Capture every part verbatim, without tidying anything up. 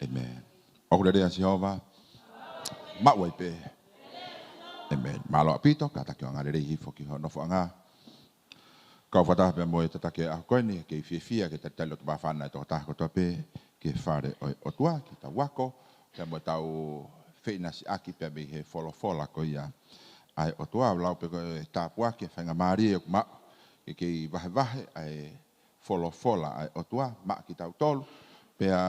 ʻĒmeni. ʻOku lelei ʻa Sihova. Maʻu ai pē. ʻĒmeni. Mālō ʻaupito, kātaki ʻo anga lelei hifo ki hoʻo nofoʻanga. Kau fakataha pea mo e tataki ʻaho ko eni, kei fiefia ke talitali loto māfana e tokotaha kotoa pē ki he fale ʻo e ʻOtua, ke tau ako, pea mo tau feʻinasiʻaki pea mei he folofola ko ia ʻa e ʻOtua. Lau pē ko e tāpuaki, faingamālie ʻoku maʻu ke kei vahevahe ʻa e folofola ʻa e ʻOtua maʻa kitautolu, pea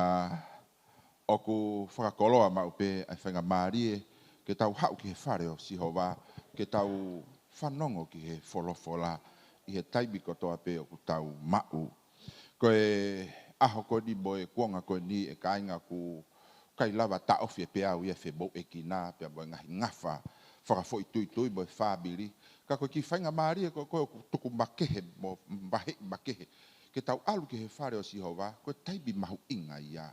ʻoku fakakoloa maʻu pē ʻa e faingamālie ke tau haʻu ki he fale ʻo Sihova, ke tau fanongo ki he folofola ʻi he taimi kotoa pē ʻoku tau maʻu. Ko e ʻaho ko eni mo e kuonga ko eni ʻe kāinga ʻoku ʻikai lava taʻofi e peau ia ʻe he mouʻekina pea mo e ngaahi ngafa fakafoʻituitui mo e fāmili. Ka ko e kiʻi faingamālie ko ē ʻoku tuku makehe mo vaheʻi makehe ke tau ʻalu ki he fale ʻo Sihova, ko e taimi mahuʻinga ia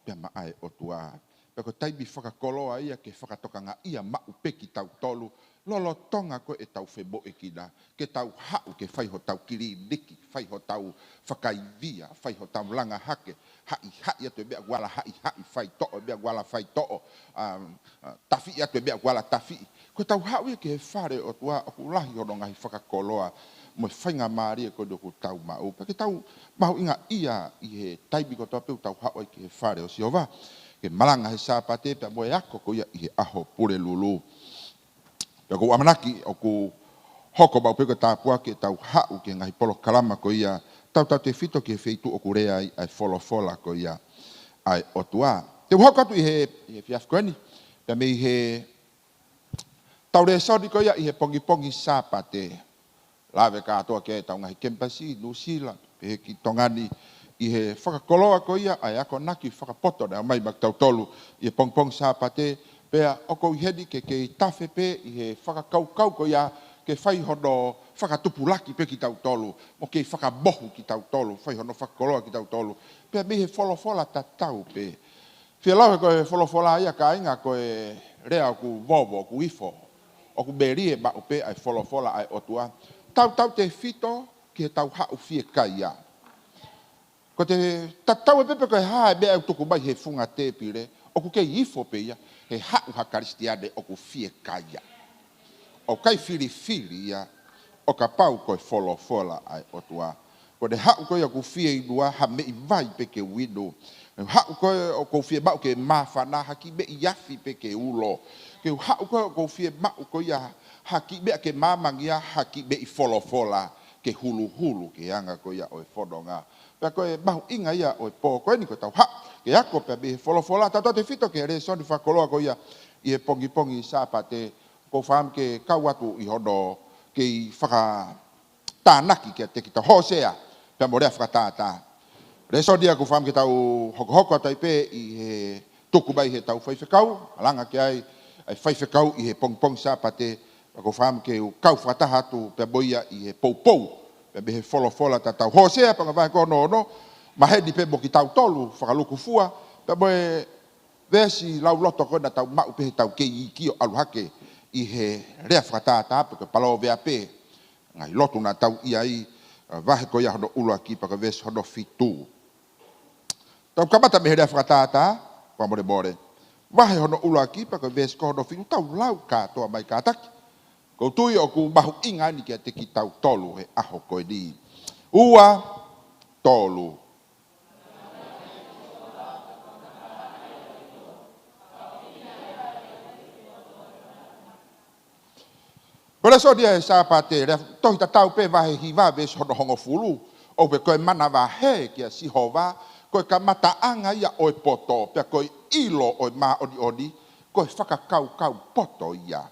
pea maʻa e ʻOtua. Pea ko e taimi fakakoloa ia ke fakatokangaʻi ia maʻu pē kitautolu lolotonga ko ē ʻetau femoʻuekina, ke tau haʻu ke fai hotau kiliniki, fai hotau fakaivia, fai hotau langa hake, haʻihaʻi atu e meʻa ʻoku ala haʻihaʻi, faitoʻo e meʻa ʻoku ala faitoʻo, um, uh, tafiʻi atu e meʻa ʻoku ala tafiʻi. Ko ʻetau haʻu ia ki he fale ʻo e ʻOtua ʻoku lahi hono ngaahi fakakoloa mo e faingamālie ko eni ʻoku tau maʻu. Pea ke tau mahuʻingaʻia ʻi he taimi kotoa pē ʻoku tau haʻu ai ki he fale ʻo Sihova, ke malanga he Sāpate pea mo e ako ko ia ʻi he ʻaho Pulelulu. Pea ʻoku ou ʻamanaki ʻoku hoko maʻu pē ko e tāpuaki ʻetau haʻu ki he ngaahi polokalama ko ia, tautautefito ki he feituʻu ʻoku lea ai ʻa e folofola ko ia ʻa e ʻOtua. Te u hoko atu ʻi he, ʻi he efiafi ko eni, pea mei he tau lēsoni ko ia ʻi he pongipongi Sāpate, lave kātoa ki ai ʻetau ngaahi kemipasi, Nuʻusila, pehē ki Tonga ni, ʻi he fakakoloa ko ia ʻa e akonaki fakapoto naʻe ʻomai maʻa kitautolu ʻi he pongipongi Sāpate, pea ʻoku ou ʻi heni ke kei tafe pē ʻi he fakakaukau ko ia ke fai hono fakatupulaki pē kitautolu, mo kei fakamohu kitautolu, fai hono fakakoloa kitautolu, pea mei he folofola tatau pē. Fielau he ko e folofola ia kāinga ko e lea ʻoku vovo, ʻoku ifo, ʻoku melie maʻu pē ʻa e folofola ʻa e ʻOtua. Tautautefito ki heʻetau haʻu fiekaia. Ko e tatau ai pē pe ko e hā e meʻa ʻoku tuku mai he funga tēpile, ʻoku kei ifo pē ia, he haʻu ha Kalisitiane ʻoku fiekaia. ʻOku ʻikai filifili ia, ʻo kapau ko e folofola ʻa e ʻOtua. Ko ʻene haʻu ko ia ʻoku fieinua ha meʻi vai pē ke u inu. Haʻu ko ē ʻoku ou fiemaʻu ke māfana ha kiʻi meʻi afi pē ke ulo. Ke u haʻu ko ē ʻoku ou fiemaʻu ko ia ha kiʻi meʻa ke māmangia ha kiʻi meʻi folofola ke huluhulu ki he anga ko ia ʻo e fononga. Pea ko e mahuʻinga ia ʻo e pō ko eni ko ʻetau haʻu ke ako pea mei he folofola, tautautefito ki he lēsoni fakakoloa ko ia ʻi he pongipongi Sāpate, ʻoku ou fakaʻamu ke kau atu ʻi hono kei fakatānaki kiate kitautolu, Hōsea pea mo e lea fakatātā. Lēsoni ia ʻoku ou fakaʻamu ke tau hokohoko atu ai pē ʻi he tuku mai heʻetau faifekau, malanga ki ai ʻa e faifekau ʻi he pongipongi Sāpate, pea ʻoku ou fakaʻamu ke u kau fakataha atu pea mo ia ʻi he poupou pea mei he folofola tatau. Hōsea pea ko e vahe ko hono ono, maheni pē mo kitautolu fakalūkufua, pea mo e veesi lauloto ko ē naʻa tau maʻu pē heʻetau kei ʻikio ʻalu hake ʻi he lea fakatātā pe ko e Palōveape. Ngaahi lotu naʻa tau ʻi ai, ʻa, vahe ko ia hono ʻuluaki pea ko e veesi hono fitu. Tau kamata mei he lea fakatātā, fakamolemole. Vahe hono ʻuluaki pea ko e veesi ko hono fitu, tau lau kātoa mai kātaki. ʻOku ou tui ʻoku mahuʻinga eni kiate kitautolu he ʻaho ko eni. Ua, tolu. Ko e lēsoni ia he Sāpate, lea tohi tatau pē vahe hiva veesi hono hongofulu, ʻoku pehē ko e manavahē kia Sihova, ko e kamataʻanga ia ʻo e poto, pea ko e ʻilo ʻo e māʻoniʻoni, ko e fakakaukau poto ia.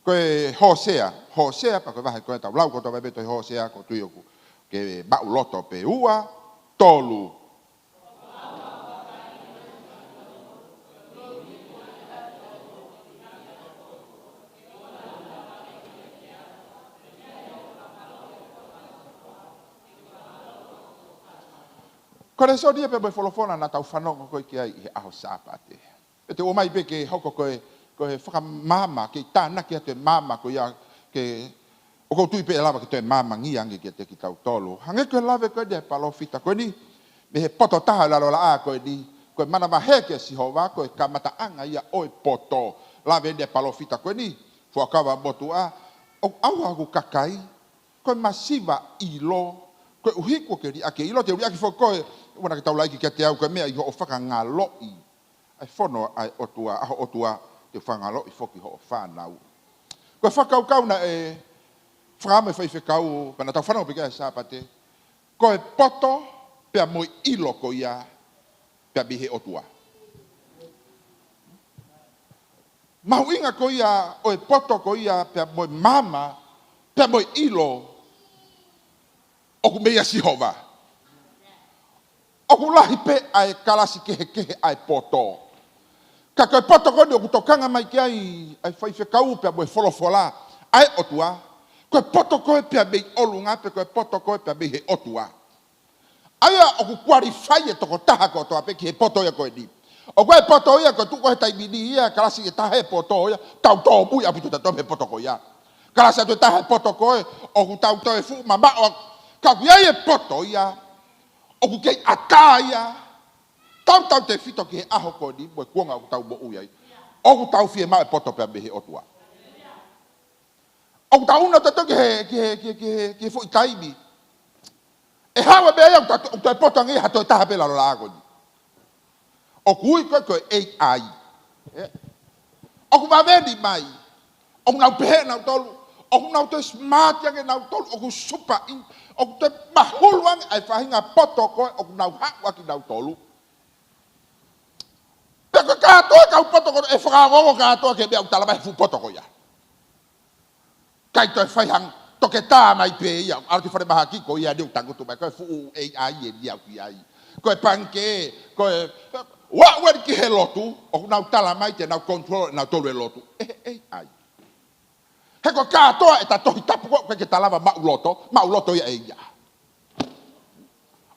Ko e Hōsea, Hōsea, pea ko e vahe ko ē tau lau kotoa pē tohi Hōsea, ʻoku ou tui ʻoku ke maʻuloto pē. Ua, tolu. Ko e lēsoni ia pea mo e folofola naʻa tau fanongo ko ē ki ai ʻi he ʻaho Sāpate. Pea te u ʻomai pē ke hoko ko e, ko e fakamaama, ke tānaki atu e maama ko ia ke, ʻoku ou tui pē ʻe lava ke toe māmangia ange kiate kitautolu. Hangē ko e lave ko eni ʻa e palōfita ko eni, mei he poto taha ʻo e lalo laʻā ko eni, ko e manavahē kia Sihova, ko e kamataʻanga ia ʻo e poto. Lave eni ʻa e palōfita ko eni, Fuakava Motuʻa, ʻoku ʻauha hoku kakai, ko e masiva ʻilo, koeʻuhi kuo ke liʻaki e ʻilo, te u liʻaki foki koe, ʻoua naʻa ke taulaʻeiki kiate au, ko e meʻa ʻi hoʻo fakangaloʻi ʻa e fono ʻa e ʻOtua, ʻa ho ʻOtua, te u fakangaloʻi foki hoʻo fānau. Ko e fakakaukau naʻe fakaʻamu e faifekau, pea naʻa tau fanongo pē ki ai he Sāpate, ko e poto pea mo e ʻilo ko ia pea mei he ʻOtua. Mahuʻinga ko ia ʻo e poto ko ia pea mo e maama, pea mo e ʻilo, ʻoku meia Sihova. ʻOku lahi pē ʻa e kalasi kehekehe ʻa e poto. Ka ko e poto ko eni ʻoku tokanga mai ki ai ʻa e faifekau pea mo e folofola ʻa e ʻOtua, ko e poto ko ē pea mei ʻolunga pe ko e poto ko ē pea mei he ʻOtua. ʻA ia ʻoku qualify e tokotaha kotoa pē ki he poto ia ko eni. ʻOku ʻi ai e poto ia, ko e tuʻu ko ē he taimi ni ia, kalasi ʻe taha e poto ia, tau tōmui ʻaupito tautolu he poto ko ia. Kalasi atu e taha e poto ko ē, ʻoku tau toe fuʻu mamaʻo. Ka ʻoku ʻi ai e poto ia, ʻoku kei ʻatā ia, tautautefito ki he ʻaho ko eni, mo e kuonga ʻoku tau moʻui ai. ʻOku tau fiemaʻu e poto pea mei he ʻOtua. ʻOku tau ʻunu tautolu ki he, ki he, ki he, ki he, ki he foʻi taimi. ʻE haʻu e meʻa ia ʻoku tau, ʻoku tau poto ange ha toe taha pē lalo lā ko eni. ʻOku ui ko ē ko e A I. ʻE? ʻOku vave ni mai. ʻOku nau pehē nautolu. ʻOku nau toe smart ange nautolu. ʻOku super in. ʻOku toe mahulu ange ʻa e faʻahinga poto ko ē ʻoku nau haʻu ʻaki nautolu. Pea ko e kātoa e kau poto ko ē ʻe fakaongoongo kātoa ki he meʻa ʻoku talamai he fuʻu poto ko ia. ʻIkai toe fai hang, toketā mai pē ia, ʻalu ki falemahaki ko ia ʻoku tangutu mai, ko e fuʻu A I eni ʻoku ʻi ai. Ko e pangikē, ko e, ʻoku ʻalu eni ki he lotu, ʻoku nau talamai te nau control ʻe nautolu e lotu. ʻE, ʻe, ʻai. He ko e kātoa ʻeta Tohi Tapu ko ē ʻoku ʻikai ke ta lava maʻuloto, maʻuloto ia ʻe ia.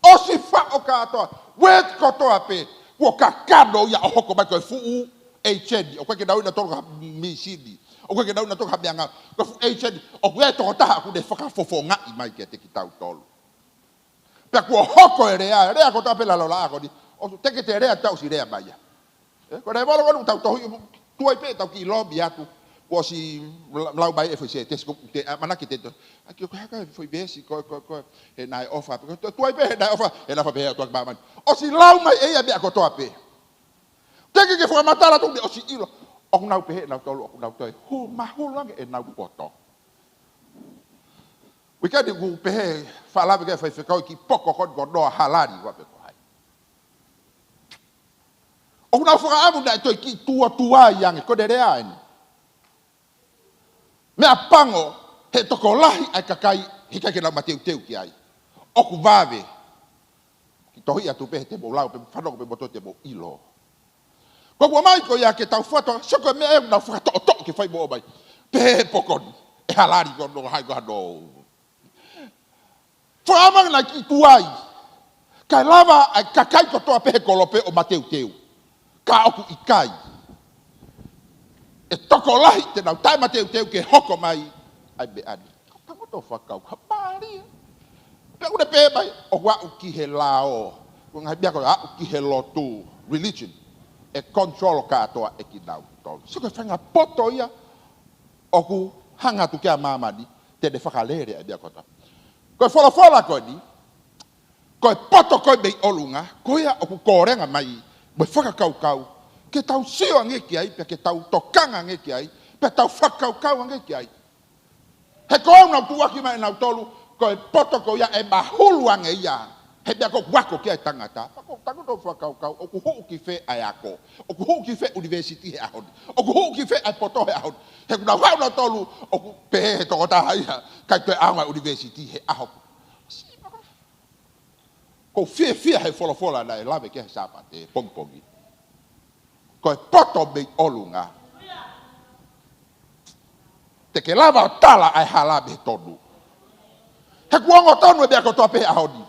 ʻOsi faʻo kātoa, word kotoa pē, kuo kakano ia ʻo hoko mai ko e fuʻu agent, ʻoku ʻikai ke nau ʻi ai nautolu ha misini, ʻoku ʻikai ke nau ʻi ai nautolu ha meʻangāue, ko e fuʻu agent, ʻoku ʻi ai e tokotaha ʻoku ne fakafofongaʻi mai kiate kitautolu. Pea kuo hoko e lea, lea kotoa pē lalo lā ko eni, ʻoku teʻeki te lea tau si lea mai ia. ʻE, ko e lēvolo ko eni ʻoku tau tohi, tuai pē tau kiʻi lomi atu. Kuo ʻosi la-, lau mai e foʻi sētesi ko ē, ʻamanaki te tau. ʻAi ko e hā e foʻi veesi, ko, ko, ko, he naʻe ʻofa. Ko, tuai pē he naʻe ʻofa, he naʻe ʻofa pē he ʻOtua ki māmani. ʻOsi lau mai ʻe ia e meʻa kotoa pē. Teʻeki ke fakamatala atu ne ʻosi ʻilo. ʻOku nau pehē nautolu, ʻoku nau toe hū, mahulu ange ʻenau poto. Uike ni ʻoku pehē, faʻa lave ki ai e faifekau ki he poko ko eni ko Noa Halali, ʻoua pē ko hai. ʻOku nau fakaʻamu naʻe toe kiʻi tuotuai ange, ko e lea eni. Meʻapango, he tokolahi ʻa e kakai, he ʻikai ke nau mateuteu ki ai. ʻOku vave. Kiʻi tohi atu pē he te mou lau, pē fanongo pē moutolu te mou ʻilo. Ko ʻeku ʻomai ko ia ke tau fakato, sio ko e meʻa ʻoku nau fakatoʻotoʻo ke fai mo ʻomai. Pehē he poko ni, ʻe Halali ko Noa hai ko hano. Fakaʻamu ange naʻe kiʻi tuai. Kae lava ʻa e kakai kotoa pē he kolope ʻo mateuteu. Ka ʻoku ʻikai. ʻE tokolahi te nau taʻe mateuteu ke hoko mai ʻa e meʻa ni. Ka tangutu ʻo fakakaukau, mālie. Pea ʻoku ne pehē mai, ʻoku aʻu ki he lao. Ko e ngaahi meʻa ko ē aʻu ki he lotu, religion. ʻE control kātoa ʻe kinautolu. Sio ko e faʻahinga poto ia, ʻoku hanga atu ki ai ʻa māmani, te ne fakalele ʻa e meʻa kotoa. Ko e folofola ko eni, ko e poto ko ē mei ʻolunga, ko ia ʻoku kolenga mai, mo e fakakaukau, ke tau sio ange ki ai, pea ke tau tokanga ange ki ai, pea tau fakakaukau ange ki ai. He ko ʻenau tuʻuaki mai ʻe nautolu, ko e poto ko ia ʻe mahulu ange ia. He meʻa ko ē ʻoku ako ki ai e tangata. Pea ʻoku tangutu ʻo fakakaukau, ʻoku huʻu ki fē ʻa e ako. ʻOku huʻu ki fē ʻunivēsiti he ʻaho ni. ʻOku huʻu ki fē ʻa e poto he ʻaho ni. He ʻoku nau haʻu nautolu, ʻoku pehē he tokotaha ia, ʻikai toe ʻaonga e ʻunivēsiti he ʻaho. Ko e fiefia he folofola naʻe lave ki ai he Sāpate pongipongi. Ko e poto mei ʻolunga. Te ke lava ʻo tala ʻa e hala mei he tonu. He kuo ongo tonu e meʻa kotoa pē he ʻaho ni.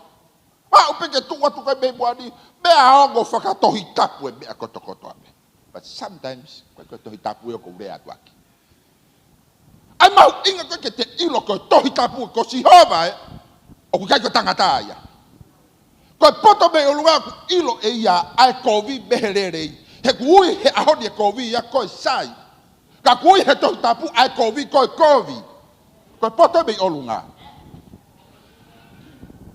Maʻu pē ke tuʻu atu ko ē mei muʻa ni, meʻa ongo fakatohitapu e meʻa kotokotoa pē. But sometimes, ko e, ko e Tohi Tapu ia ʻoku ou lea atu ʻaki. ʻA e mahuʻinga ko ē ke te ʻilo ko e Tohi Tapu ko Sihova ē, ʻoku ʻikai ko e tangata ia. Ko e poto mei ʻolunga ʻoku ʻilo ʻe ia ʻa e kovi mei he lelei. He ʻoku ui he ʻaho ni e kovi ia ko e sai. Ka ʻoku ui he Tohi Tapu ʻa e kovi ko e kovi. Ko e poto mei ʻolunga.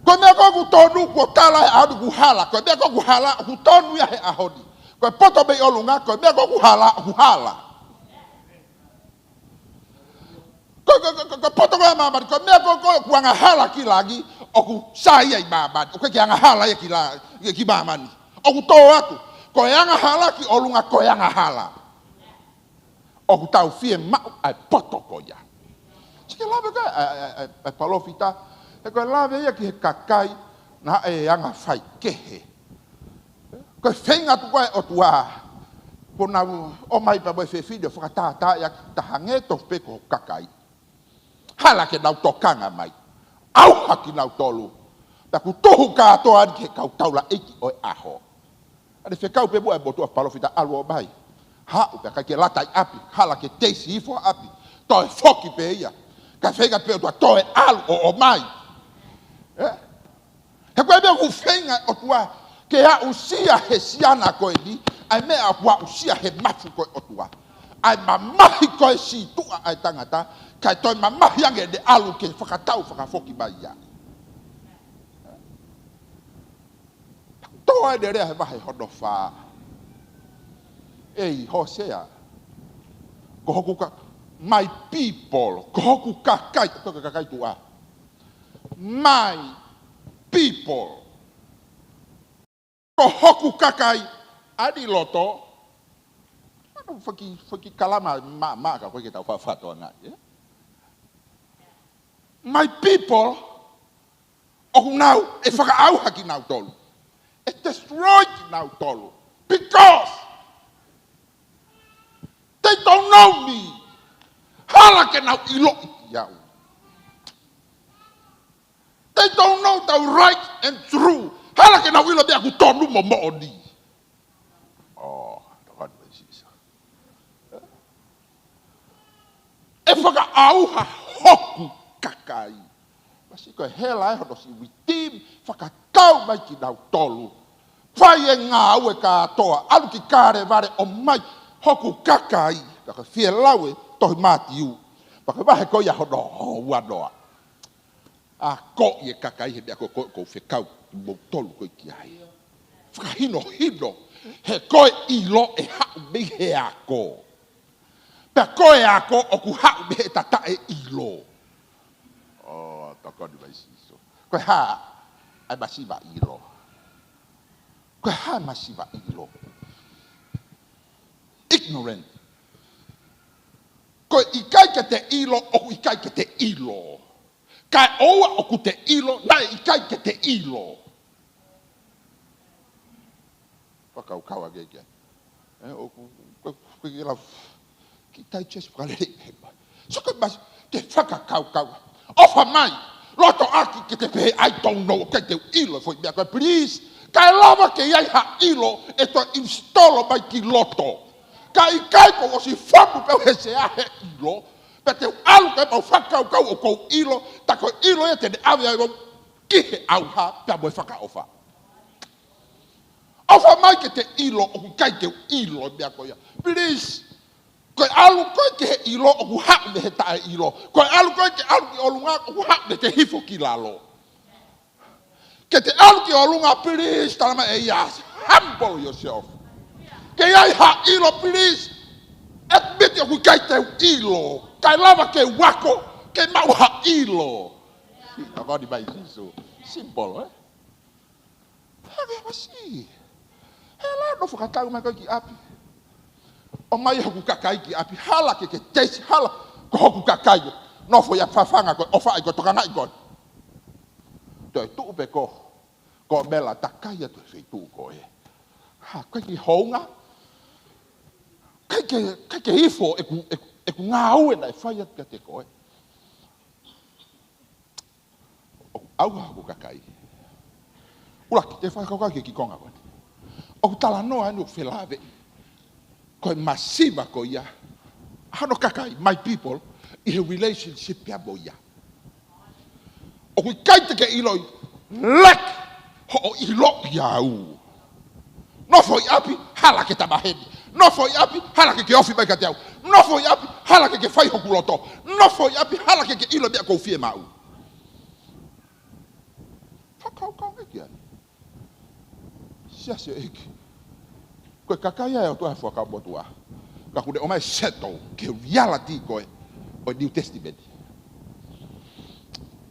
Ko e meʻa ko ē ʻoku tonu kuo tala he ʻaho ni ʻoku hala. Ko e meʻa ko ē ʻoku hala ʻoku tonu ia he ʻaho ni. Ko e poto mei ʻolunga, ko e meʻa ko ē ʻoku hala, ʻoku hala. Ko, ko, ko, ko, ko e poto ko ē ʻa māmani, ko e meʻa ko ē, ko ē ʻoku angahala ki langi, ʻoku sai ia ʻi māmani. ʻOku ʻikai ke angahala ia ki la-, ki māmani. ʻOku tō atu. Ko e angahala ki ʻolunga, ko e angahala. ʻOku tau fiemaʻu ʻa e poto ko ia. Sio ki he lave ko ē ʻa e, ʻa e, ʻa e, ʻa e palōfita, he ko e lave ia ki he kakai naʻe anga faikehe. Ko e feinga atu ko ē ʻa e ʻOtua, kuo nau ō mai pea mo e fefine ʻo fakatātā ia ki ta hangē tofu pē ko ho kakai. Hala ke nau tokanga mai. ʻAuha kinautolu. Pea kuo tuhu kātoa eni ki he kau taulaʻeiki ʻo e ʻaho. ʻA e fekau pē muʻa e motuʻa palōfita ʻalu ʻo mai. Haʻu pē ʻikai ke lata ʻi ʻapi, hala ke teisi hifo ʻapi. Toe foki pē ia. Kae feinga pē ʻOtua toe ʻalu ʻo, ʻo mai. Ē? He ko e meʻa ʻoku feinga ʻOtua ke aʻusia he siana ko eni, ʻa e meʻa ʻoku aʻusia he mafu ko e ʻOtua. ʻA e mamahi ko e sītuʻa ʻa e tangata, kae toe mamahi ange ʻene ʻalu ke fakatau fakafoki mai ia. Toʻo ʻene lea he vahe hono fā. ʻEi, Hōsea. Ko hoku ka-, my people. Ko hoku kakai. Ko hoku kakai tuʻa. My people. Ko hoku kakai. ʻAni loto. Ano faki, faki kalama ma, ma, ka ko e ke tau fafatoa ngai, ē? My people. ʻOku nau, ʻe fakaʻauha kinautolu. ʻE destroy kinautolu. Because they don't know me. Hala ke nau ʻiloʻi au. They don't know the right and true. Hala ke nau ʻilo meʻa ʻoku tonu mo moʻoni. Oh, tokoni mai Sīsū. ʻE fakaʻauha hoku kakai. Masi ko e hela ē hono siʻi redeem, fakatau mai kinautolu. Fai e ngāue kātoa, ʻalu ki Kalevale ʻo mai hoku kakai. Ka ko e fie lau e tohi Mātiu. Pea ko e vahe ko ia hono uanoa. Akoʻi e kakai he meʻa ko ē ʻoku ou fekau kimoutolu ko ē ki ai. Fakahinohino, he ko e ʻilo ʻe haʻu mei he ako. Pea ko e ako ʻoku haʻu mei he taʻeʻilo. Oh, tokoni mai Sīsū. Ko e hā ʻa e masiva ʻilo? Ko e hā e masiva ʻilo? Ignorant. Ko e ʻikai ke te ʻilo, ʻoku ʻikai ke te ʻilo. Kae ʻoua ʻoku te ʻilo, naʻe ʻikai ke te ʻilo. Fakakaukau ange ki ai. Ē, ʻoku, ko, ko, ko, ki lau, ki tai chest fakalele. So ko mas, ke fakakaukau. ʻOfa mai, loto ʻaki ke te pehē I don't know, ʻikai te u ʻilo, foʻi meʻa ko ē, please. Kae lava ke ʻi ai ha ʻilo, ʻe toe install mai ki loto. Ka ʻikai ko ʻosi famu pē he sea he ʻilo, pea te u ʻalu kae pau fakakaukau ʻoku ou ʻilo, ta ko e ʻilo ia te ne ʻave ai au ki he ʻauha, pea mo e fakaʻofa. ʻOfa mai ke te ʻilo, ʻoku ʻikai ke u ʻilo e meʻa ko ia. Please, ko e ʻalu ko ē ki he ʻilo, ʻoku haʻu mei he taʻeʻilo. Ko e ʻalu ko ē ke ʻalu ki ʻolunga, ʻoku haʻu mei he hifo ki lalo. Ke te ʻalu ki ʻolunga, please, tala mai ʻe ia, humble yourself. Ke ʻi ai ha ʻilo, please, admit ʻoku ʻikai te u ʻilo. Kae lava ke u ako, ke maʻu ha ʻilo. Tokoni mai Sīsū. Simple, ē? Hake masi. Hela, nofo fakatau mai koe ki ʻapi. ʻOmai hoku kakai ki ʻapi. Hala ke ke teisi, hala. Ko hoku kakai. Nofo ia fafanga koe, ʻofaʻi koe, tokangaʻi koe. Toe tuʻu pē koe. Ko Mela, takai atu he feituʻu ko ē. Ha, ʻikai ke hounga. ʻIkai ke, ʻikai ke ifo ʻeku, ʻeku, ʻeku ngāue naʻe fai atu kiate koe. ʻOku ʻauha hoku kakai. ʻUluaki, te u fakakaukau ki he kiʻi konga ko eni. ʻOku talanoa eni ʻoku felāveʻi. Ko e masiva ko ia. Hano kakai, my people, ʻi he relationship pea mo ia. ʻOku ʻikai te ke ʻiloʻi, lack hoʻo ʻiloʻi au. Nofo ʻi ʻapi, hala ke ta maheni. Nofo ʻi ʻapi, hala ke ke ofi mai kiate au. Nofo ʻi ʻapi, hala ke ke fai hoku loto. Nofo ʻi ʻapi, hala ke ke ʻilo meʻa ʻoku ou fiemaʻu. Fakakaukau ange ki ai. Siasi ʻo e ʻEiki. Ko e kakai ia ʻa e ʻOtua he Fuakava Motuʻa. Ka kuo ne ʻomai e settle ki he reality ko ē ʻo e New Testament.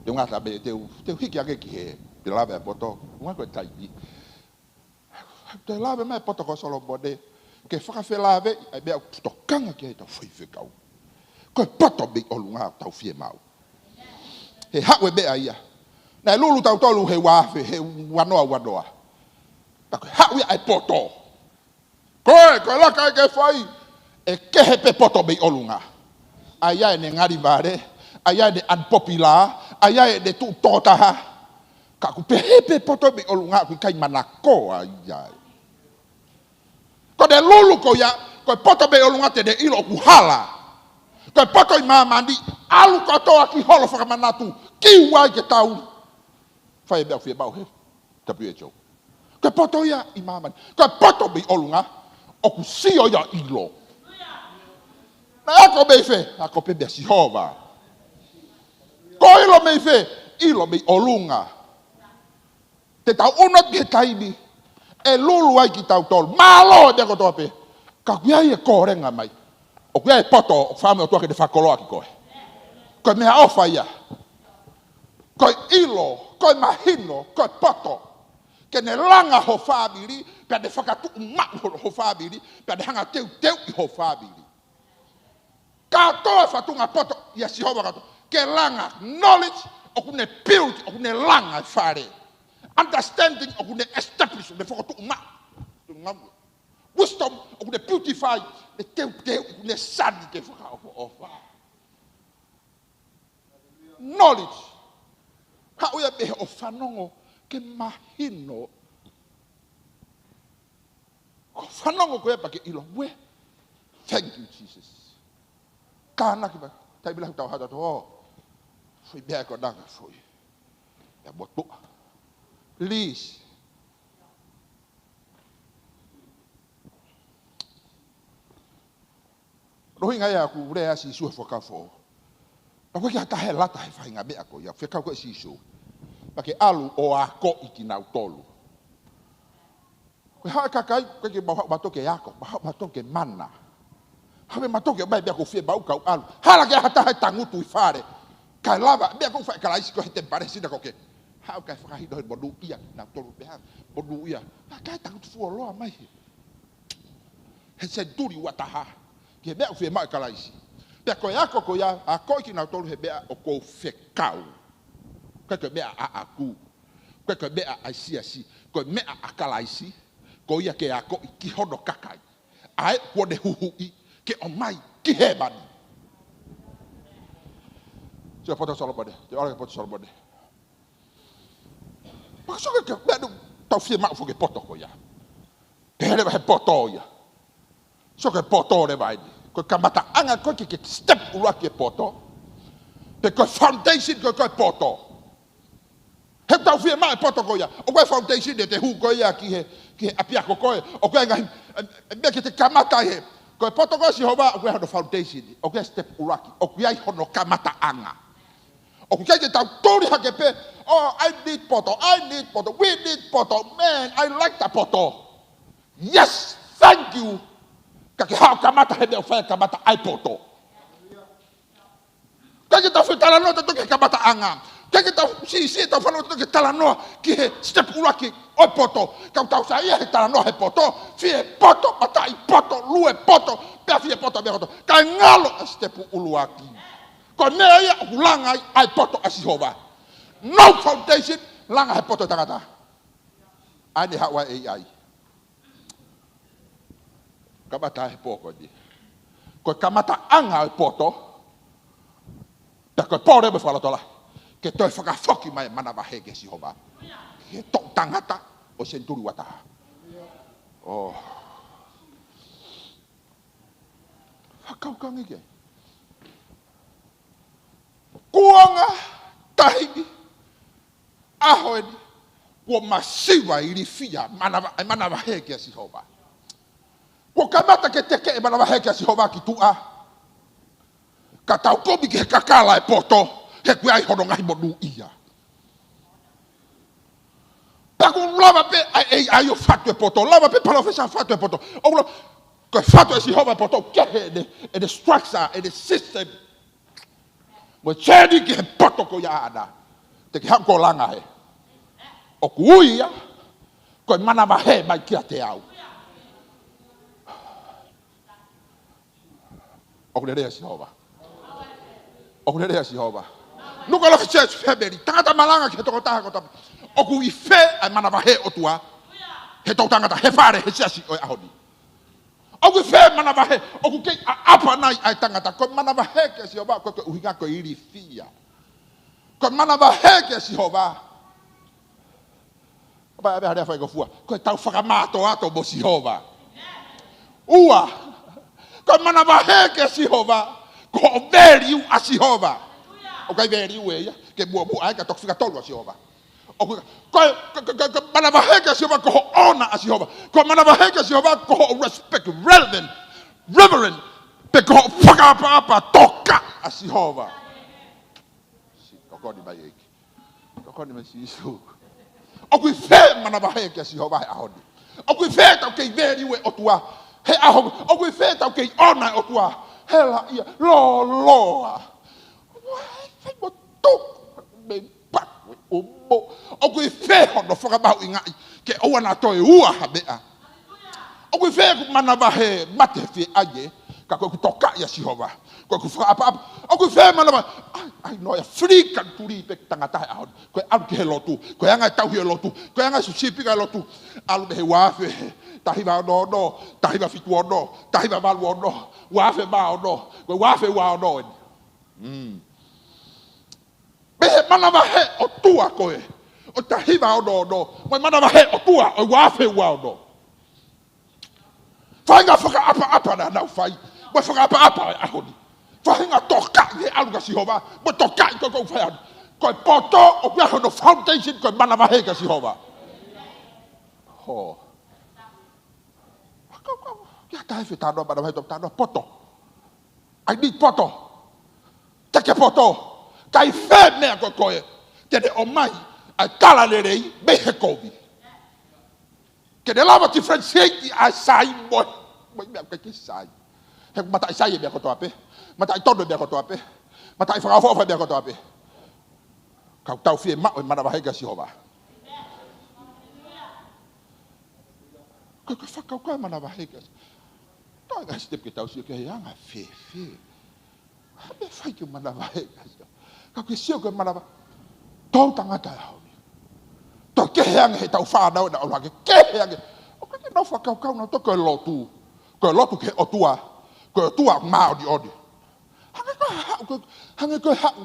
Te u ngata pē, te u, te u hiki ange ki he, te lave ʻa e poto, ʻuhinga ko e taimi. Te lave mai e poto ko Solomone, ke fakafelāveʻi ʻa e meʻa ʻoku tokanga ki ai ʻetau faifekau. Ko e poto mei ʻolunga ʻoku tau fiemaʻu. He haʻu e meʻa ia. Naʻe lulu tautolu he ua afe, he ua noa ua noa. Pea ko e haʻu ia ʻa e poto. Ko e, ko e laka ē ke fai, ʻe kehe pē poto mei ʻolunga. ʻA ia ʻene ngali vale, ʻa ia ʻene unpopular, ʻa ia ʻene tuʻu tokotaha. Ka ʻoku pehē pē poto mei ʻolunga ʻoku ʻikai manakoa ia. Te lulu ko ia, ko e poto mei ʻolunga te ne ʻilo ʻoku hala. Ko e poto ʻi māmani, ʻalu kotoa ki holo fakamanatu, kiu ai ke tau fai e meʻa ʻoku fiemaʻu he W H O. Ko e poto ia ʻi māmani. Ko e poto mei ʻolunga, ʻoku sio ia ʻilo. Naʻe ako mei fē? Ako pē meia Sihova. Ko e ʻilo mei fē? ʻIlo mei ʻolunga. Te tau ʻunu atu ki he taimi ʻe lulu ai kitautolu. Mālō e meʻa kotoa pē. Ka ʻoku ʻi ai e kōlenga mai. ʻOku ʻi ai e poto, ʻoku fiemaʻu ʻe he ʻOtua ke ne fakakoloaʻaki koe. Ko e meʻaʻofa ia. Ko e ʻilo, ko e mahino, ko e poto. Ke ne langa ho fāmili, pea ne fakatuʻumaʻu ho, ho fāmili, pea ne hanga teuteuʻi ho fāmili. Kātoa e faʻunga poto ʻia Sihova kātoa. Ke langa knowledge, ʻoku ne build, ʻoku ne langa e fale. Understanding, ʻoku ne establish, ne fakatuʻumaʻu. Wisdom, ʻoku ne beautify, ne teuteu, ʻoku ne sani ke fakaʻofoʻofa. Knowledge. Haʻu ia pē ʻo fanongo ke mahino. Ko e fanongo ko ia pea ke ʻilo. Ue. Thank you, Jesus. Tānaki mai. Taimi lahi tau hata to. Foʻi meʻa ko nanga foʻi. Ia motuʻa. Please. Ko e ʻuhinga ia ʻoku lea ai Sīsū he Fuakava Foʻou. Pea ʻoku ʻikai ke ʻi ai ha taha ʻe lata he faʻahinga meʻa ko ia, fekau ko ē ʻe Sīsū. Pea ke ʻalu ʻo akoʻi kinautolu. Ko e hā e kakai, ʻoku ʻikai ke mau haʻu mautolu ke ako, mau haʻu mautolu ke mana. Haʻu mautolu ke ʻomai e meʻa ʻoku fiemaʻu kau ʻalu. Hala ke ʻi ai ha taha ʻe tangutu ʻi fale. Kae lava, meʻa ʻoku fai ʻe Kalaisi ko ē he temipale, sina ko ē ke haʻu kae fakahinohino monūʻia kinautolu pē ha, monūʻia. Kae tangutu fuoloa mai he he senituli ua taha, ki he meʻa ʻoku fiemaʻu ʻe Kalaisi. Pea ko e ako ko ia, akoʻi kinautolu he meʻa ʻoku ou fekau. ʻIkai ko e meʻa ʻaʻaku. ʻIkai ko e meʻa ʻa e siasi. Ko e meʻa ʻa Kalaisi, ko ia ke akoʻi ki hono kakai. ʻA ē kuo ne huhuʻi, ke ʻomai ki hēvani. Sio poto Solomone, te u ala ki he poto Solomone. Pea sio ki he meʻa ʻoku tau fiemaʻu foki he poto ko ia. Pehē leva he poto ia. Sio ki he poto leva eni. Ko e kamataʻanga ko ē ke, ke step ʻuluaki e poto. Pe ko e foundation ko ē ko e poto. He tau fiemaʻu e poto ko ia. ʻOku ʻi ai e foundation ʻe te hū ko ia ki he, ki he ʻapiako ko ē. ʻOku ʻi ai e ngaahi, e, e meʻa ke te kamata ai he. Ko e poto ko ē ʻa Sihova, ʻoku ʻi ai hono foundation. ʻOku ʻi ai e step ʻuluaki. ʻOku ʻi ai hono kamataʻanga. ʻOku ʻikai ke tau tuli hake pē, "Oh, I need poto, I need poto, we need poto, man, I like the poto." Yes, thank you. Ka ke haʻu kamata he meʻa ʻoku fai kamata ai poto. ʻIkai ke tau fetalanoa tautolu ki he kamataʻanga. ʻIkai ke tau siʻisiʻi tau fanongo tautolu ki he talanoa ki he step ʻuluaki ʻo e poto. Ka ʻoku tau saiʻia he talanoa he poto. Fie poto, mataʻi poto, lue poto, pea fie poto meʻa kotoa. Kae ngalo e step ʻuluaki. Ko e meʻa ia ʻoku langa ai ʻa e poto ʻa Sihova. No foundation, langa he poto ʻa e tangata. ʻA ē ne haʻu ai e A I. Kamata he pō ko eni. Ko e kamataʻanga ʻo e poto, pea ko e pō leva e fakalotolahi, ke toe fakafoki mai e manavahē kia Sihova. Ki he toʻu tangata ʻo e senituli ua taha. Oh. Fakakaukauʻi ki ai. Kuonga taimi, ʻaho eni, kuo masiva ilifia manava, e manavahē kia Sihova. Kuo kamata ke teke e manavahē kia Sihova ki tuʻa. Ka tau kumi ki he kakala e poto, he ʻoku ʻi ai hono ngaahi monūʻia. Pea ʻoku lava pē ʻa e A I ʻo fatu e poto, lava pē palōfesa fatu e poto. ʻOku lava, ko e fatu ʻe Sihova e poto, kehe ʻene, ʻene structure, ʻene system. Mo e tēniti ki he poto ko ia ʻaʻana. Te ke haʻu ʻo langa he. ʻOku ui ia, ko e manavahē mai kiate au. ʻOku lelei ʻa Sihova. ʻOku lelei ʻa Sihova. Nuka loki church family. Tangata malanga ki he tokotaha kotoa pē. ʻOku ʻi fē ʻa e manavahē ʻOtua he toʻu tangata, he fale, he siasi ʻo e ʻaho ni? ʻOku ʻi fē manavahē? ʻOku kei ʻaʻapa nai ʻa e tangata? Ko e manavahē kia Sihova, ko e, ko e ʻuhinga ko e ilifia. Ko e manavahē kia Sihova. Kapau ʻe ʻave ha lea faingofua, ko ʻetau fakamātoato mo Sihova. Ua, ko e manavahē kia Sihova, ko hoʻo value ʻa Sihova. ʻOku ʻikai value ē ia, ke muʻomuʻa ai ka toki fika tolu ʻa Sihova. ʻOku, ko, ko, ko, ko, ko e manavahē kia Sihova, ko hoʻo honor ʻa Sihova. Ko e manavahē kia Sihova, ko hoʻo respect, relevant, reverend, pe ko hoʻo fakaʻapaʻapa, tokaʻi ʻa Sihova. Siʻi tokoni mai ʻEiki. Tokoni mai Sīsū. ʻOku ʻi fē manavahē kia Sihova he ʻaho ni? ʻOku ʻi fē ʻetau kei value e ʻOtua he ʻaho ni? ʻOku ʻi fē ʻetau kei honor e ʻOtua he laʻia lōloa? Fai mo tuku me paku e umo. ʻOku ʻi fē hono fakamahuʻingaʻi ke ʻoua naʻa toe ua ha meʻa? ʻOku ʻi fē ʻeku manavahē? Mate fie ʻai ē, ka ko ʻeku tokaʻi ʻa Sihova, ko ʻeku fakaʻapaʻapa. ʻOku ʻi fē manava, ʻai, ʻai noa ia free country pē tangata he ʻaho ni. Ko e ʻalu ki he lotu, ko e anga e tauhi e lotu, ko e anga e sipika e lotu. ʻAlu mei he ua afe taha hiva ono ono, taha hiva fitu ono, taha hiva valu ono, ua afe mā ono, ko e ua afe ua ono eni. Mm. Mei he manavahē ʻOtua ko ē ʻo taha hiva ono ono, mo e manavahē ʻOtua ʻo e ua afe ua ono. Faʻahinga fakaʻapaʻapa naʻa nau fai, mo e fakaʻapaʻapa e ʻaho ni. Faʻahinga tokaʻi he ʻalu kia Sihova, mo e tokaʻi ko ē ʻoku fai ʻaho ni. Ko e poto ʻoku ʻi ai hono foundation ko e manavahē kia Sihova. Ho. Kau, kau, kia tae fe tano, manavahē to tano, poto. ʻAi ni poto. Teke poto. Ka ʻi fē meʻa ko ē ko ē te ne ʻomai ʻa e tala lelei mei he kovi? Ke ne lava differentiate ʻa e sai mo e, mo e meʻa ʻoku ʻikai ke sai. He mataʻi sai e meʻa kotoa pē. Mataʻi tonu e meʻa kotoa pē. Mataʻi fakaʻofoʻofa e meʻa kotoa pē. Ka ʻoku tau fiemaʻu e manavahē kia Sihova. Ko e, ko e fakakaukau e manavahē kia Sihova. Toe ngaahi step ke tau sio ki he anga fēfē. Hā e meʻa ʻe fai ke manavahē kia Sihova? Ka ke sio ki he manava, tau tangata e ʻaho ni. Toe kehe ange he tau fānau ʻena ʻoku hake, kehe ange. ʻOku ʻikai ke nau fakakaukau nautolu ko e lotu, ko e lotu ki he ʻOtua, ko e ʻOtua māʻoniʻoni. Hangē ko e haʻu, ko e, hangē ko e haʻu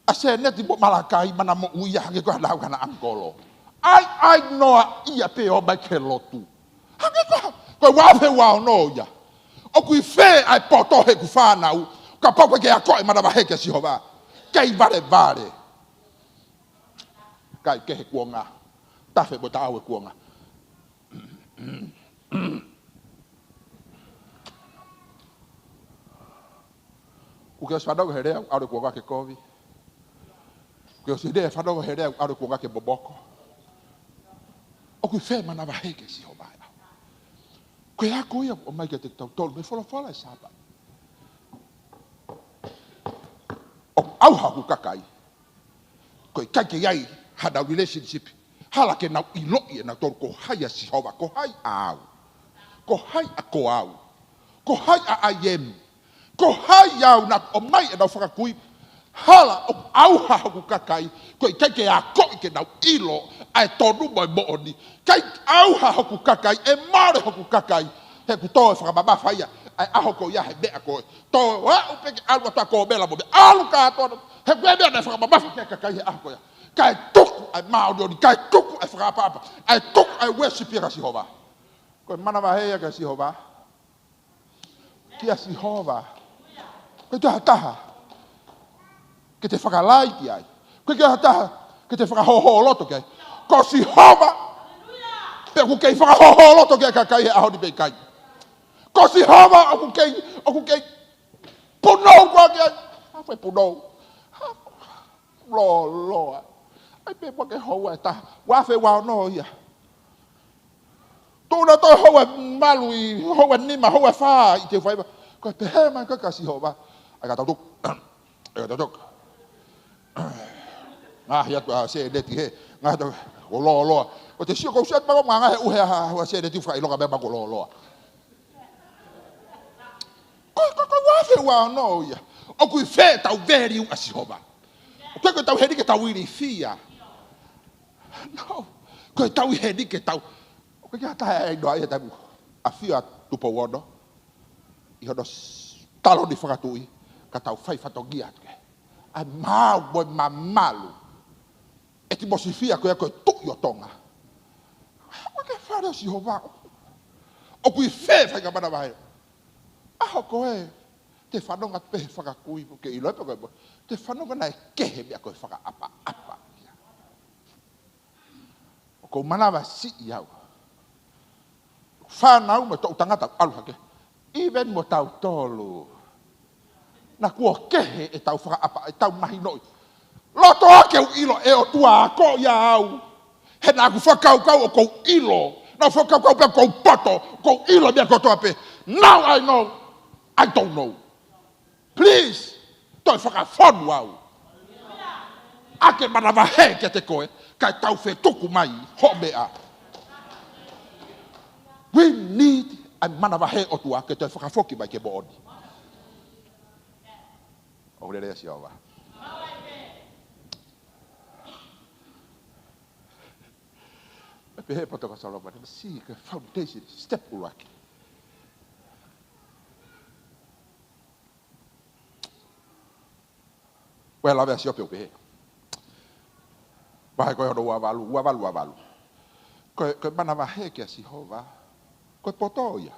ʻa Sēneti mo Malakai, mana moʻui ia, hangē ko e haʻu ʻa e kau ʻangikolo. ʻAi, ʻai noa ia pē ʻo ō mai ki he lotu. Hangē ko e, ko e ua afe ua ono ia. ʻOku ʻi fē ʻa e poto heʻeku fānau, kapau ʻoku ʻikai ke akoʻi e manavahē kia Sihova? Kei valevale. Kae kehe kuonga. Tafe mo taʻau e kuonga. Kuo ke ʻosi fanongo he lea ʻoku ʻalu e kuonga ke kovi? Kuo ke ʻosi lea fanongo he lea ʻoku ʻalu e kuonga ke momoko? ʻOku ʻi fē manavahē kia Sihova? Ko e ako ia ʻoku ʻomai kiate kitautolu mei he folofola ʻi he Sāpate. ʻOku ʻauha hoku kakai. Ko e ʻikai ke ʻi ai haʻanau relationship. Hala ke nau ʻiloʻi ʻe nautolu ko hai ʻa Sihova, ko hai ʻa au. Ko hai ʻa ko au. Ko hai ʻa I M. Ko hai au naʻa ku ʻomai ʻenau fakakui. Hala ʻoku ʻauha hoku kakai. Ko e ʻikai ke akoʻi ke nau ʻilo ʻa e tonu mo e moʻoni. ʻIkai ʻauha hoku kakai, ʻe mole hoku kakai. He ʻoku tō e fakamamafa ia ʻa e ʻaho ko ia he meʻa ko ē. Tō aʻu pē ke ʻalu atu ʻa Kōmela mo meʻa, ʻalu kātoa. He ko e meʻa naʻe fakamamafa ki ai e kakai he ʻaho ko ia. Kae tuku ʻa e māʻoniʻoni, kae tuku ʻa e fakaʻapaʻapa, kae tuku ʻa e worship ia kia Sihova. Ko e manavahē ia kia Sihova. Kia Sihova. Ko e taha taha ke te fakalaiki ai. Ko e taha taha ke te fakahōhōloto ki ai. Ko Sihova. Pe ʻoku kei fakahōhōloto ki ai e kakai he ʻaho ni pe ʻikai? Ko Sihova ʻoku kei, ʻoku kei punou koe ki ai. Hā fai punou? Hā, lōloa. ʻAi pē mo ke houa ʻe taha. Ua afe ua ono ia. Tuʻu na toe houa ʻe valu, ʻi houa ʻe nima, houa ʻe fā ʻi he faiva. Ko e pehē mai ko ē kia Sihova. ʻAi ka tau tuku. ʻAi ka tau tuku. Ngaohi atu ʻa Sēneti he. Ngaohi atu, kuo lōloa. Ko te sio, ko u sio atu pē ko e ngaohi he ʻuhe ʻa, ʻa Sēneti, fakaʻilonga pē ʻoku lōloa. Ko, ko, ko e ua afe ua ono ia. ʻOku ʻi fē ʻetau value ʻa Sihova? ʻOku ʻikai ko ʻetau heli ke tau ilifia. No. Ko ʻetau heli ke tau. ʻOku ʻikai ke ʻi ai ha taha ʻe ʻiloa ia tapu. ʻAfio ʻa Tupou Ono ʻi hono s-, taloni fakatuʻi, ka tau fai fatongia atu ke. ʻAi maau mo e mamalu. ʻEtimosifia ko ia ko e Tuʻi ʻo Tonga. ʻOku ʻikai ke fale ʻo Sihova. ʻOku ʻi fē faʻahinga manavahē? ʻAho ko ē te fanongo atu pē he fakakui, ke ʻilo pē ko e mo. Te fanongo naʻe kehe meʻa ko e fakaʻapaʻapa ia. ʻOku ou manavasiʻi au. Fānau mo e toʻu tangata ʻalu hake. Even mo tautolu. Naʻa kuo kehe ʻetau fakaʻapa, ʻetau mahinoʻi. Loto ā ke u ʻilo ʻe ʻOtua ko ia au. He naʻa ku fakakaukau ʻoku ou ʻilo. Naʻa ku fakakaukau pē ʻoku ou poto, ʻoku ou ʻilo meʻa kotoa pē. Now I know, I don't know. Please, toe fakafonu au. ʻAke manavahē kiate koe, kae tau fetuku mai hoʻo meʻa. We need ʻa e manavahē ʻOtua ke toe fakafoki mai ke moʻoni. ʻOku lelei ʻa Sihova. Pehē ʻe he poto ko Solomone, masi ke foundation, step ʻuluaki. Ko e lave ʻa Siope ʻoku pehē. Vahe ko ē hono ua valu, ua valu, ua valu. Ko e, ko e manavahē kia Sihova, ko e poto ia.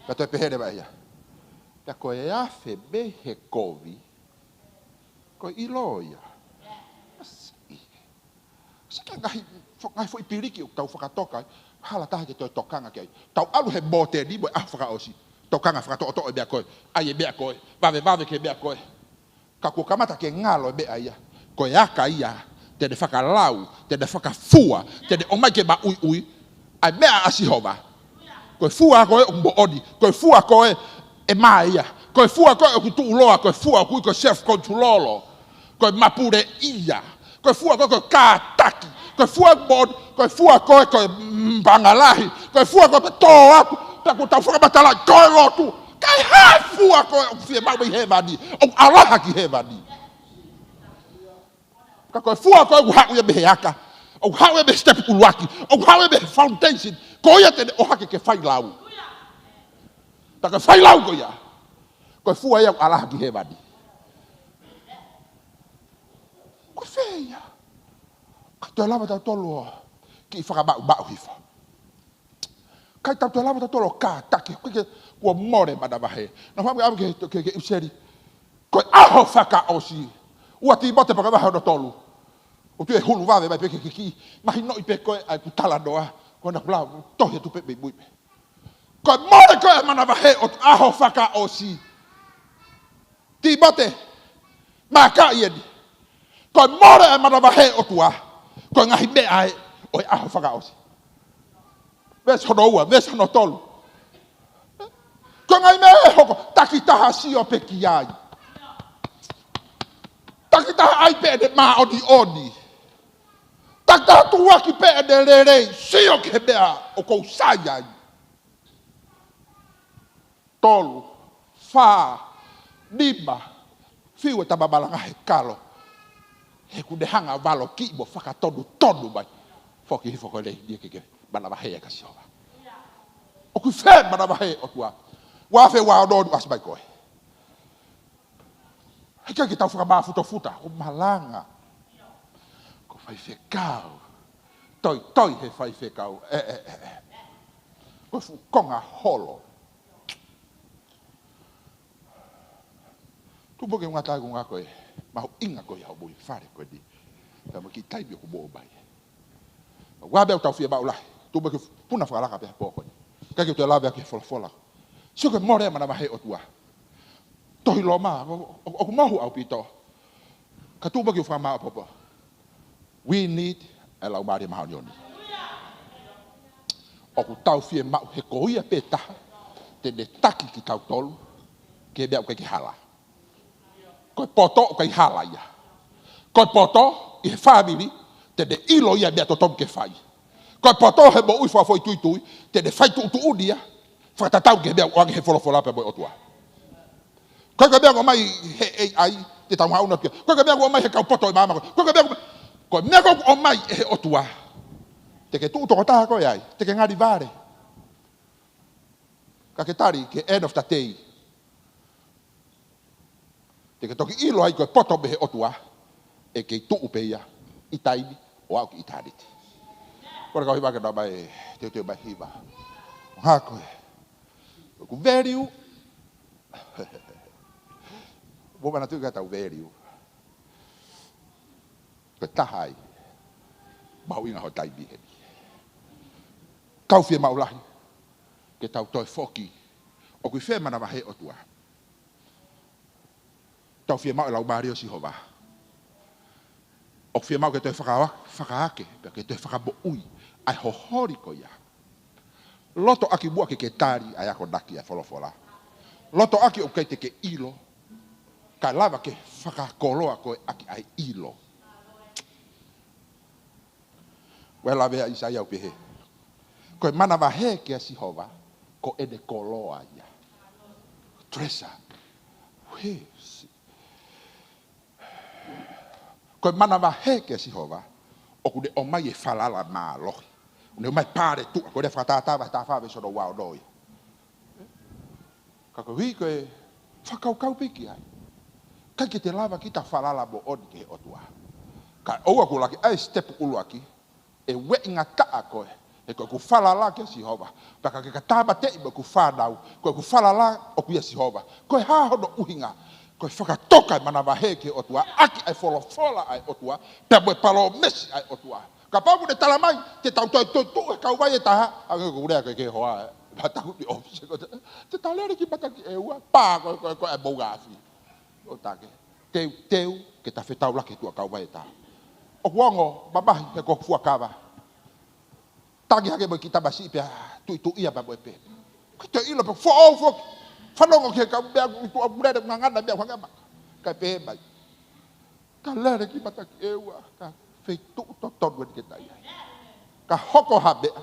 Pea toe pehē leva ia. Pea ko e afe mei he kovi, ko e ʻilo ia. Masi. Sio ki he ngaahi, fo-, ngaahi foʻi piliki ʻoku tau fakatoka ai, hala taha ke toe tokanga ki ai. Tau ʻalu he mōteni mo e ʻaho fakaʻosi. Tokanga fakatoʻotoʻo e meʻa ko ē, ʻai e meʻa ko ē, vavevave ki he meʻa ko ē. Ka kuo kamata ke ngalo e meʻa ia. Ko e aka ia, te ne fakalau, te ne fakafua, te ne ʻomai ke maʻuiʻui ʻa e meʻa ʻa Sihova. Ko e fua ko ē ʻoku moʻoni, ko e fua ko ē ʻe mā ia, ko e fua ko ē ʻoku tuʻuloa, ko e fua ʻoku ui ko e self-control, ko e mapuleʻia, ko e fua ko ē ko e kātaki, ko e fua moʻoni, ko e fua ko ē ko e, mm, panga lahi, ko e fua ko ē ko e tō atu, pea kuo tau fakamatalaʻi ko e lotu, ka ʻi ai ha fua ko ē ʻoku fiemaʻu mei hēvani, ʻoku ʻalaha ki hēvani. Ka ko e fua ko ē ʻoku haʻu ia mei he aka, ʻoku haʻu ia mei he step ʻuluaki, ʻoku haʻu ia mei he foundation, ko ia te ne ʻohake ke fai lau. Pea ko e fai lau ko ia, ko e fua ia ʻoku ʻalaha ki hēvani. Ko e fē ia? Ka toe lava tautolu ʻo kiʻi fakamaʻumaʻu hifo. Kai tau toe lava tautolu ʻo kātaki, ke, ke, kuo mole manavahē. Naʻa ku ʻamu ke, ke, ke ʻuseli. Ko e ʻaho fakaʻosi. Ua Tīmote pea ko e vahe hono tolu. ʻOku tui ʻe hulu vave mai pē ke, ke kiʻi mahinoʻi pē ko ē ʻa ʻeku talanoa. Ko ena kuo lau, tohi atu pē mei mui pē. Ko e mole ko ē manavahē ʻo e ʻaho fakaʻosi. Tīmote, maka ʻi eni. Ko e mole ʻa e manavahē ʻOtua, ko e ngaahi meʻa ē ʻo e ʻaho fakaʻosi. Veesi hono ua, veesi hono tolu. Ko e ngaahi meʻa ʻe hoko, takitaha sio pē ki ai. Takitaha ʻai pē ʻene māʻoniʻoni. Takitaha tuʻuaki pē ʻene lelei, sio ki he meʻa ʻoku ou sai ai. Tolu, fā, nima, fiu e tama malanga he kalo. He ʻoku ne hanga valokiʻi mo fakatonutonu mai. Foki hifo ko e lelei ke ke manavahē kia Sihova. ʻOku ʻi fē manavahē ʻOtua? Ua afe ua ono ʻoku ʻasi mai ko ē. He ʻikai ke tau fakamafutofuta, ko e malanga. Ko e faifekau. Toitoi he faifekau. ʻE, ʻe, ʻe, ʻe. Ko e fuʻu konga holo. Tupu ke ngata ai ko ngā ko e mahuʻinga ko ia ʻo e moʻui fale ko eni. Ka mo e kiʻi taimi ʻoku mou ʻomai. Ua meʻa ʻoku tau fiemaʻu lahi. Tupu ke puna fakalaka pē he pō ko eni. Kae ke toe lave ʻaki he folofola. Sio ko e mole manavahē ʻOtua. Tohi Loma, ʻo, ʻo, ʻoku mahu ʻaupito. Ka tupu ke u fakamaʻopoʻopo. We need ʻa e Laumālie Māʻoniʻoni. ʻOku tau fiemaʻu he ko ia pē taha te ne taki kitautolu ki he meʻa ʻoku ʻikai ke hala. Ko e poto ʻoku ʻikai hala ia. Ko e poto ʻi he fāmili te ne ʻilo ia meʻa totonu ke fai. Ko e poto he moʻui fakafoʻituitui te ne fai tuʻutuʻuni ia. Fakatatau ki he meʻa ʻoku ʻoange he folofola pea mo e ʻOtua. Ko e meʻa ʻoku ʻomai he A I, te tau haʻuna kia. Ko e meʻa ʻoku ʻomai he kau poto ʻi māmani. Ko e meʻa ʻoku, ko e meʻa ʻoku ʻomai ʻe he ʻOtua. Te ke tuʻu tokotaha koe ai, te ke ngali vale. Ka ke tali, ki he end of the day. Te ke toki ʻilo ai ko e poto mei he ʻOtua. ʻE kei tuʻu pē ia, ʻi taimi, ʻo aʻu ki ʻitāniti. Ko e kau hiva ke nau mai, teuteu mai hiva. Hā ko ē. ʻOku value. Mou manatuʻi ka tau value. Ko e taha ia. Mahuʻinga hoʻo taimi heni. Tau fiemaʻu lahi. Ke tau toe foki. ʻOku ʻi fē manavahē ʻOtua? Tau fiemaʻu e Laumālie ʻo Sihova. ʻOku fiemaʻu ke toe faka-, fakaake, pea ke toe fakamoʻui ʻa e hoholi ko ia. Loto ʻaki muʻa ke ke tali ʻa e akonaki ʻa e folofola. Loto ʻaki ʻoku ʻikai te ke ʻilo, kae lava ke fakakoloa koe ʻaki ʻa e ʻilo. Ua e lavea ʻa ʻIsaia ʻo pehē, ko e manavahē kia Sihova, ko ʻene koloa ia. Treasure. He, si-, ko e manavahē kia Sihova, ʻoku ne ʻomai e falala mālohi. ʻOku ne ʻomai pale tuʻa, ko e lea fakatātā vahe taha fā veesi hono ua ono ia. Ka ko e ʻuhi ko e fakakaukau pē ki ai. ʻIkai ke te lava kita falala moʻoni ki he ʻOtua. Kae ʻoua kuo laki ʻa e step ʻuluaki, ʻe ueʻi ngataʻa koe, he ko ʻeku falala kia Sihova. Pea ka ke ka tāmateʻi mo ʻeku fānau, ko ʻeku falala ʻoku ʻia Sihova. Ko e hā hono ʻuhinga? Ko e fakatoka e manavahē ki he ʻOtua, ʻaki ʻa e folofola ʻa e ʻOtua, pea mo e palōmesi ʻa e ʻOtua. Kapau ʻoku ne tala mai, te tau toe tuʻu he kauvai ʻe taha, ʻa ko e lea ko ē ki he hoa, ʻe, mataku ni ʻofisi ko ē, te ta lele ki matakiʻeua, pā ko ē, ko ē, ko ē, ʻe mou afi. ʻO take. Teuteu ke ta fetaulaki he tuʻa kauvai ʻe taha. ʻOku ongo mamahi he ko e fuakava. Tangi hake mo e kiʻi tamasiʻi pea tuʻituʻia pea mo e pē. Ko e toe ʻilo pē foʻou foki. Fanongo ki he kau meʻa ʻoku tuʻu ʻo lele ngangana meʻa ʻoku hangē maka. Kae pehē mai. Ka lele ki matakiʻeua, ka feituʻu totonu eni ke ta ʻi ai. Ka hoko ha meʻa,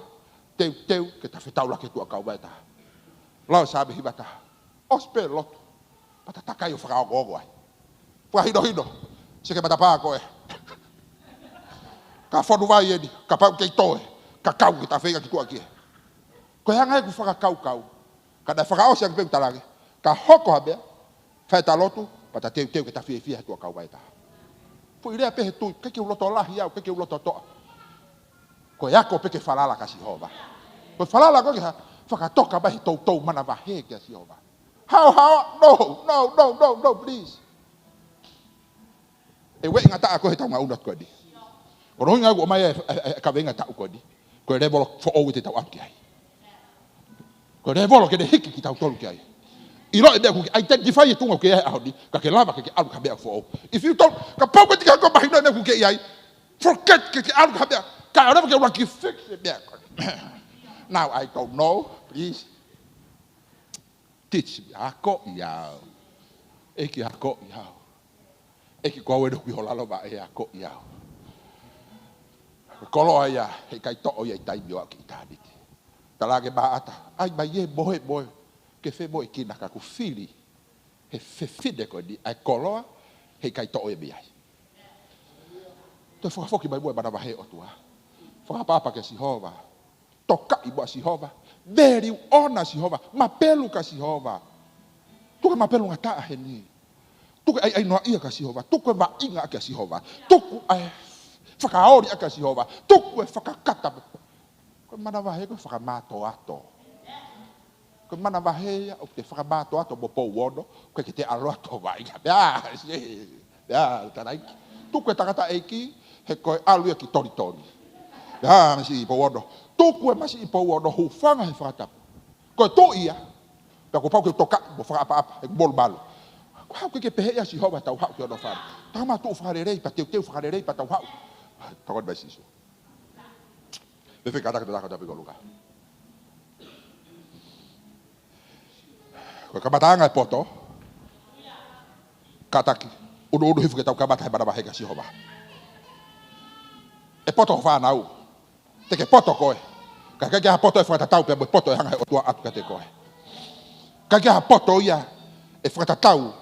teuteu ke ta fetaulaki he tuʻa kauvai ʻe taha. Lau Saame hiva taha. ʻOsi pē lotu. Pea ta takai ʻo fakaongoongo ai. Fakahinohino. Sio ki he matapā ko ē. Ka fonu vai eni, kapau kei toe. Ka kau ke ta feinga ki tuʻa ki ai. Ko e anga ʻeku fakakaukau. Ka naʻe fakaʻosi ange pē ʻeku talaange. Ka hoko ha meʻa. Fai ʻeta lotu, pea ta teuteu ke ta fiefia he tuʻa kauvai ʻe taha. Foʻi lea pē he tui, ʻikai ke u loto lahi au, ʻikai ke u loto toʻa. Ko e ako pē ke falala kia Sihova. Ko e falala ko ē ke ha, fakatoka mai he toutou manavahē kia Sihova. Haohaoa, no, no, no, no, no, please. ʻE ueʻi ngataʻa koe he taʻu ngauna ko eni. Ko hono ʻuhinga ʻoku ʻomai e, e, e, e kaveinga taʻu ko eni. Ko e lēvolo foʻou te tau ʻalu ki ai. Ko e lēvolo ke ne hiki kitautolu ki ai. ʻIloʻi e meʻa ʻoku ke identify e tuʻunga ʻoku ke ʻi ai he ʻaho ni, ka ke lava ke ke ʻalu ki ha meʻa foʻou. If you don't, kapau ʻoku ʻikai te ke mahinoʻi e meʻa ʻoku ke ʻi ai, forget ke ke ʻalu ki ha meʻa. Kae ʻoua leva ke ʻuluaki fix e meʻa. Now I don't know, please. Teach me, akoʻi au. ʻEiki akoʻi au. ʻEiki ko au ʻeni ʻoku ʻi ho lalo vaʻe, akoʻi au. Ko e koloa ia, heʻikai toʻo ia ʻi taimi ʻo aʻu ki ʻitāniti. Talaange Maʻata, ʻai mai ē mohe mohe, ke femoʻuekina ka ʻoku fili he fefine ko eni ʻa e koloa, heʻikai toʻo ia mei ai. Toe fakafoki mai muʻa e manavahē ʻOtua. Fakaʻapaʻapa kia Sihova. Tokaʻi muʻa Sihova. Value, honor Sihova. Mapelu kia Sihova. Tuku e mapelu ngataʻa heni. Tuku e ʻaiʻainoaʻia kia Sihova. Tuku e vaʻinga kia Sihova. Tuku e fakaoli kia Sihova. Tuku e fakakata. Ko e manavahē ko e fakamātoato. Ko e manavahē ia ʻoku te fakamātoato mo Pouono, ʻoku ʻikai ke te ʻalu atu ʻo vaʻinga. Pea, si, pea, tanaiki. Tuku e tangataʻeiki, he ko e ʻalu ia ki Tonitoni. Pea, masiʻi Pouono. Tuku e masiʻi Pouono, hūfanga he fakatapu. Ko e tuʻi ia, pea kuo pau ke u tokaʻi mo fakaʻapaʻapa, he ʻoku molumalu. Ko e hā ʻoku ʻikai ke pehē ʻe Sihova tau haʻu ki hono fale? Tau mātuʻu fakalelei, pea teuteu fakalelei, pea tau haʻu. Tokoni mai Sīsū. Fefeka taka pē laka tapi ko Luka. Ko e kamataʻanga e poto. Kātaki. ʻUnuʻunu hifo ke tau kamata he manavahē kia Sihova. ʻE poto ho fānau. Te ke poto koe. Ka ʻikai ke ʻi ai ha poto ʻe fakatatau pea mo e poto ʻe hanga he ʻOtua ʻo ʻatu kiate koe. ʻIkai ke ʻi ai ha poto ia ʻe fakatatau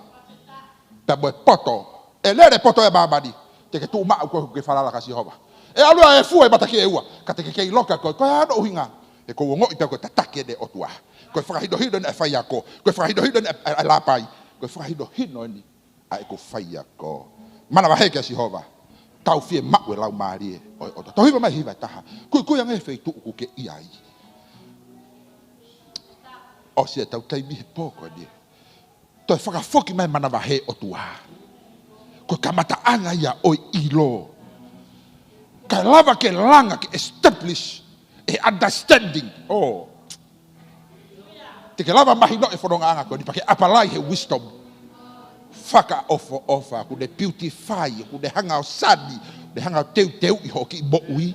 pea mo e poto. ʻE lele e poto ʻi māmani. Te ke tuʻu maʻu koe ʻoku ke falala kia Sihova. ʻE ʻalu ʻa e fua ʻi matakiʻeua. Ka te ke kei loka koe. Ko e hā hono ʻuhinga? He ʻoku ou ongoʻi pē ko e tataki eni ʻa e ʻOtua. Ko e fakahinohino eni ʻa e faiako. Ko e fakahinohino eni ʻa e, ʻa e lāpai. Ko e fakahinohino eni ʻa ʻeku faiako. Manavahē kia Sihova. Tau fiemaʻu e Laumālie ʻo e ʻOtua. Tau hiva mai hiva ʻe taha. Kuikui ange he feituʻu ʻoku ke ʻi ai. ʻOsi ʻetau taimi he pō ko eni. Toe fakafoki mai e manavahē ʻo e ʻOtua. Ko e kamataʻanga ia ʻo e ʻilo. Kae lava ke langa ke establish e understanding. ʻOku te ke lava mahinoʻi e fonongaʻanga ko eni pea ke apply he wisdom. Fakaʻofoʻofa, ʻoku ne beautify, ʻoku ne hanga ʻo sani, ʻoku ne hanga ʻo teuteuʻi hoʻo kiʻi moʻui.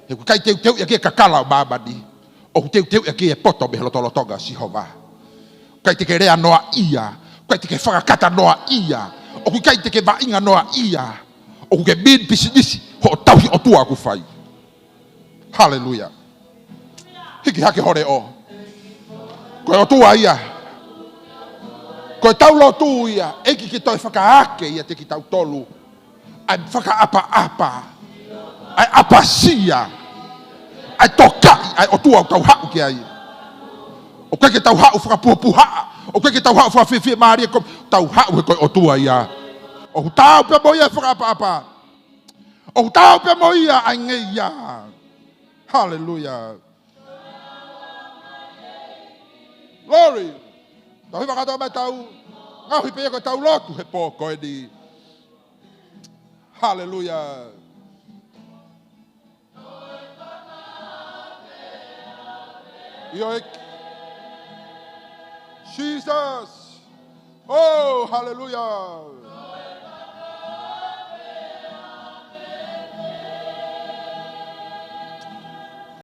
He ʻoku ʻikai teuteuʻi ʻaki e kakala ʻo māmani. ʻOku teuteuʻi ʻaki e poto mei he lotolotonga ʻo Sihova. ʻOku ʻikai te ke lea noaʻia, ʻoku ʻikai te ke fakakata noaʻia, ʻoku ʻikai te ke vaʻinga noaʻia, ʻoku ke mean business hoʻo tauhi ʻOtua ʻoku fai. Haleluia. Hiki hake ho leʻo. Ko e ʻOtua ia. Ko ʻetau lotu ia, ʻEiki ke toe fakaake ʻiate kitautolu ʻa e fakaʻapaʻapa, ʻa e ʻapasia, ʻa e tokaʻi ʻa e ʻOtua ʻoku tau haʻu ki ai. ʻOku ʻikai ke tau haʻu fakapuhapuhaʻa, ʻoku ʻikai ke tau haʻu fakafiefiemālie, ʻoku tau haʻu he ko e ʻOtua ia. ʻOku taau pē mo ia e fakaʻapaʻapa. ʻOku taau pē mo ia ʻa e ngeia. Haleluia. Glory. Tau hiva kātoa mai, tau ngaohi pē ia ko ʻetau lotu he pō ko eni. Haleluia. ʻIo, ʻEiki. Jesus. Oh, haleluia.